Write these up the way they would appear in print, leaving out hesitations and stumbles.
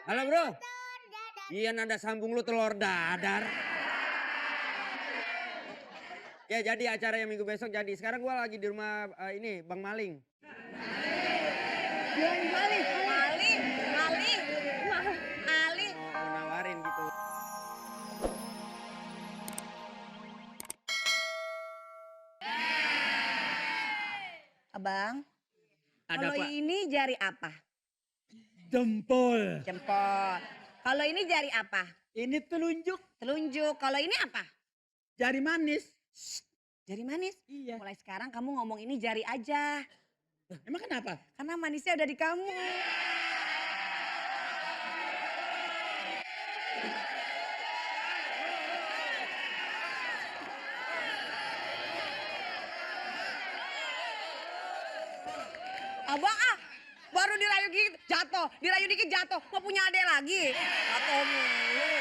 Halo bro. Iya nada sambung lu telur dadar. Ya jadi acara yang minggu besok jadi. Sekarang gua lagi di rumah ini Bang Maling. Maling, maling, maling, maling, maling. Mau nawarin gitu. Abang, Ada kalau apa? ini jari apa? Jempol. Jempol. Kalau ini jari apa? Ini telunjuk. Telunjuk. Kalau ini apa? Jari manis. Jari manis. Iya. Mulai sekarang kamu ngomong ini jari aja. Emang kenapa? Karena manisnya udah di kamu. Abang baru dirayu dikit jatuh, dirayu dikit jatuh. Mau punya adek lagi? Jatuh mulu.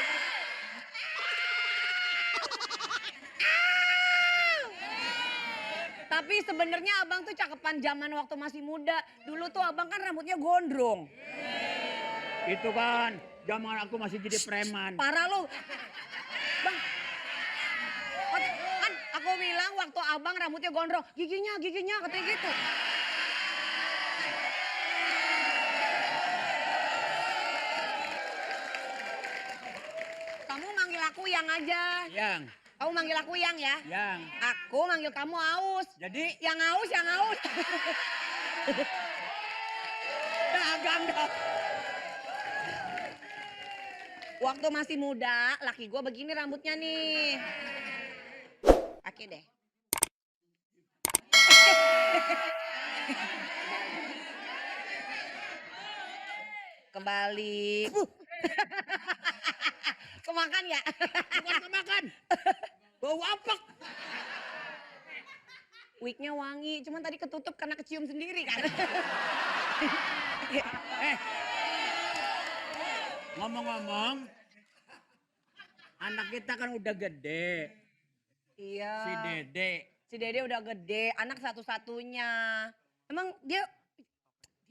Tapi sebenarnya abang tuh cakepan zaman waktu masih muda. Dulu tuh abang kan rambutnya gondrong. Itu kan zaman aku masih jadi preman. Parah lu. Bang. Kan aku bilang waktu abang rambutnya gondrong. Giginya katanya gitu. Kamu manggil aku Yang aja. Yang. Kamu manggil aku Yang ya. Yang. Aku manggil kamu Aus. Jadi Yang Aus, Yang Aus. dagang dong. Waktu masih muda, laki gue begini rambutnya nih. Pakai deh. Kembali. Kemakan ya? Bukan kemakan. Bau apek. Wignya wangi, cuman tadi ketutup karena kecium sendiri kan. Ngomong-ngomong, anak kita kan udah gede. Iya. Si Dede. Si Dede udah gede, anak satu-satunya. Emang dia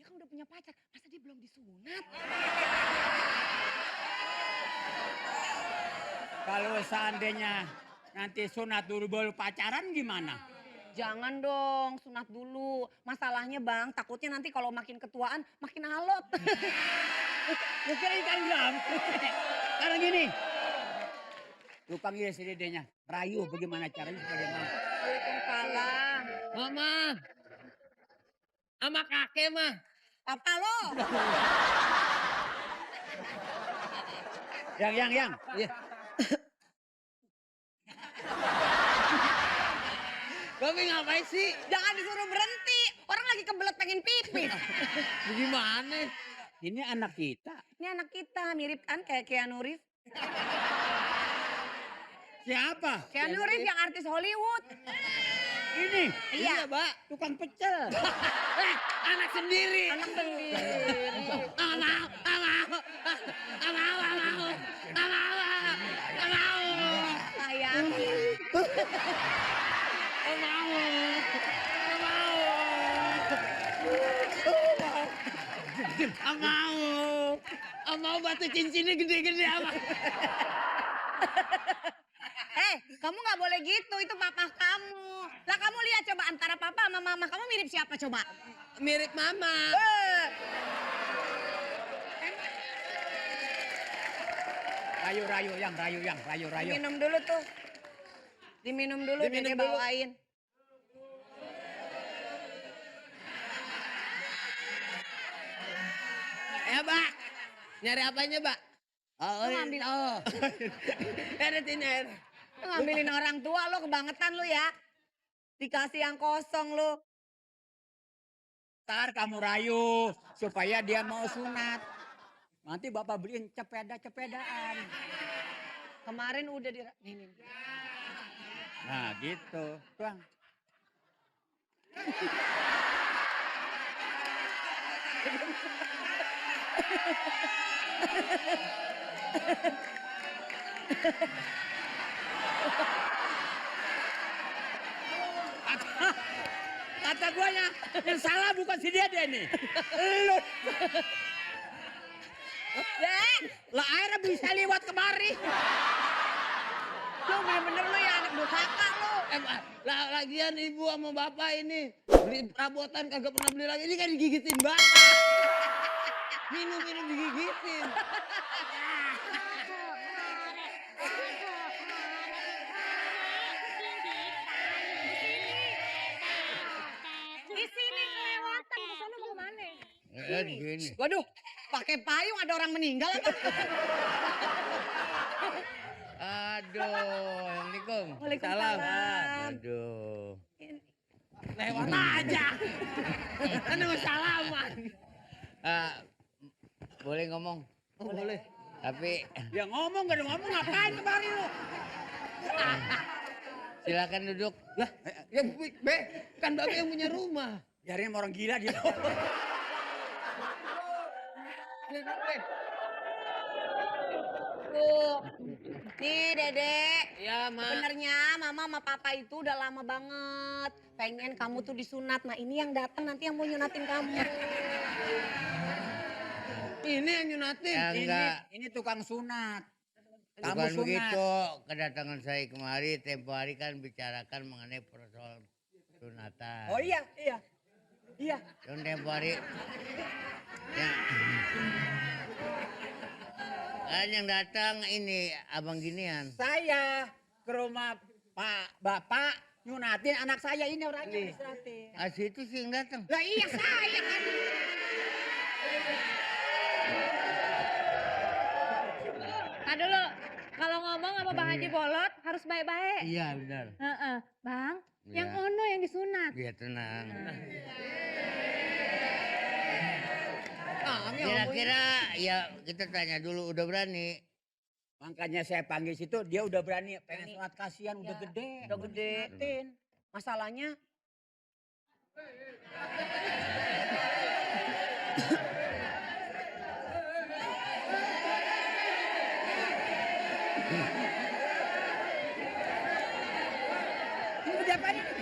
kan udah punya pacar, masa dia belum disunat? Kalau seandainya nanti sunat dulu baru pacaran gimana? Jangan dong, sunat dulu. Masalahnya bang, takutnya nanti kalau makin ketuaan makin alot. Lu kira ikan gam? Sekarang gini. Lu panggil si Dedenya. Rayu bagaimana caranya supaya dia mau. Waalaikumsalam. Mama. Sama kakek mah. Apa lo? Yang. Iya. Babi ngapain sih? Jangan disuruh berhenti. Orang lagi kebelet pengen pipis. Gimana? Ini anak kita. Ini anak kita mirip kan kayak Keanu Reeves. Siapa? Keanu Reeves yang artis Hollywood. Ini. Iya. Mbak. Tukang pecel. Anak sendiri. Anak sendiri. Sayang. Mau batu cincinnya gede-gede apa? Kamu nggak boleh gitu. Itu papa kamu. Lah kamu lihat coba antara papa sama mama kamu mirip siapa coba? Mirip mama. Rayu yang. Minum dulu tuh. Diminum dulu, Diminum Dede dulu. bawain. Mbak. Nyari apanya, Mbak? Lu ngambil, Ini air. lu ngambilin orang tua lu, kebangetan lu ya. Dikasih yang kosong lu. Ntar kamu rayu supaya dia mau sunat. Nanti bapak beliin cepeda-cepedaan. Kemarin udah nih. Nah gitu. Tuang. Kata guanya yang salah bukan si Dede nih. Lu. Dek, Lah airnya bisa lewat kemari. lu bener-bener lu ya anak durhaka lu. Lah lagian ibu sama bapak ini beli perabotan kagak pernah beli lagi. Ini kan digigitin bapak. Minum digigitin. Di sini kelewatan, ke sana mau kemana? Di sini. Waduh, pakai payung ada orang meninggal apa? Aduh, Assalamualaikum. Waalaikumsalam. Aduh. Lewat aja. Kan mau salaman. Boleh ngomong? Oh, boleh. Tapi Dia ngomong gak ada ngomong ngapain kemari lu? silakan duduk. Lah, Ya, Be, kan Bapak yang punya rumah. biarin sama orang gila dia. Tuh. Nih Dedek. Ya, Ma. Sebenarnya mama sama papa itu udah lama banget pengen kamu tuh disunat. Nah ini yang datang nanti yang mau nyunatin kamu. Ini yang nyunatin. Ya, Ini. enggak. Ini tukang sunat. Kamu Bukan sunat. begitu, kedatangan saya kemari tempo hari kan bicarakan mengenai persoalan sunatan. Oh iya, iya. Iya. Dan tempo hari, ya. Kan yang datang ini abang ginian. Saya ke rumah Pak Bapak nyunatin anak saya ini orangnya disunatin. Situ sih yang datang. Lah iya saya kan. Dulu, kalau ngomong sama Bang Haji Bolot harus baik-baik. Iya benar. Heeh. Bang, yang Iya. ono yang disunat. Iya tenang. Kami Kira-kira ya kita tanya dulu udah berani. Makanya saya panggil situ dia udah berani pengen sunat kasihan udah Ya, gede. udah gede. Sunatin. Masalahnya Ini mau diapain ini?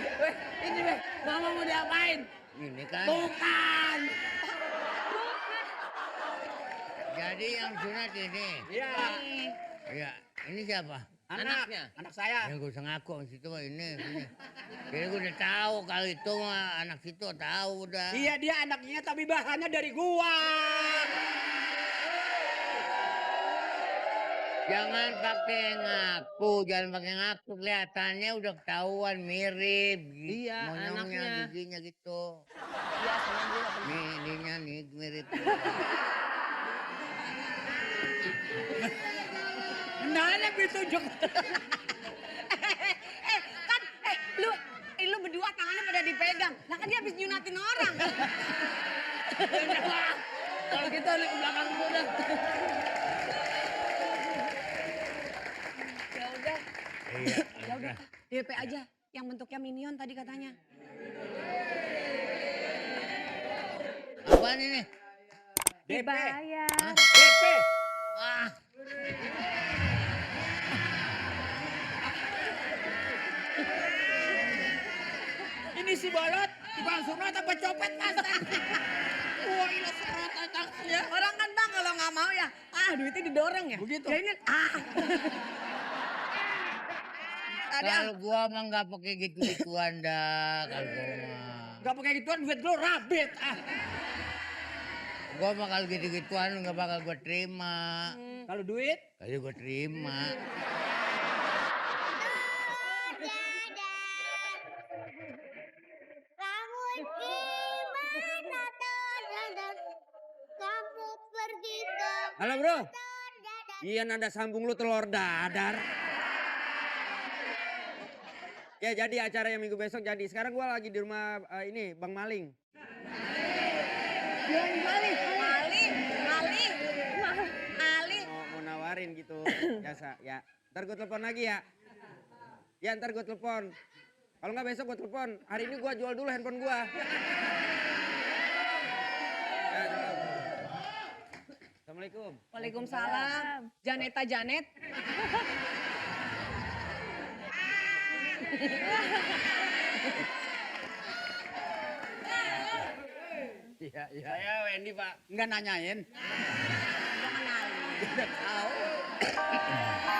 Ini Be, mama mau diapain? Ini kan. Bukan. Jadi yang sunat ini. Iya. Iya, ini siapa? Anaknya. Anak saya. Yang gue usah ngaku sama situ mah ini. Jadi gue udah tahu kalau itu mah anak situ tahu udah. Iya dia anaknya tapi bahannya dari gua. Jangan pakai ngaku, jangan pakai ngaku kelihatannya udah ketahuan mirip. Iya, Monyongnya, anaknya. giginya gitu. iya sama gue. Nih, ininya nih mirip. Mana ditunjuk? Lu berdua tangannya pada dipegang. Nah kan dia habis nyunatin orang. Kalau kita lihat ke belakang gue dah. Ya udah, Iya, ya udah. DP aja yang bentuknya minion tadi katanya. Apaan ini? DP. Dibayar. DP. Ah, Ini si Bolot, tukang sunat apa copet mas? Wah ini sunat anaknya. Orang kan bang kalau nggak mau ya, duitnya didorong ya. Begitu. Ya ini, Ada kalau gua mah nggak pakai gitu-gituan dah. Kalau gua mah. Gak pakai gituan duit lu rabit. Gua mah kalau gitu-gituan nggak bakal gua terima. Kalau duit? Kali gua terima. Kamu gimana dan kamu pergi ke Halo bro. Iya nada sambung lu telur dadar. Ya jadi acara yang minggu besok jadi. Sekarang gua lagi di rumah ini Bang Maling. maling. Mau nawarin gitu jasa ya. Ntar gue telepon lagi ya. Ya ntar gue telepon. Kalau nggak besok gue telepon. Hari ini gue jual dulu handphone gue. Assalamualaikum. Waalaikumsalam. Janeta Janet. Iya, iya. Saya Wendy Pak. Enggak nanyain. Jangan Udah tahu.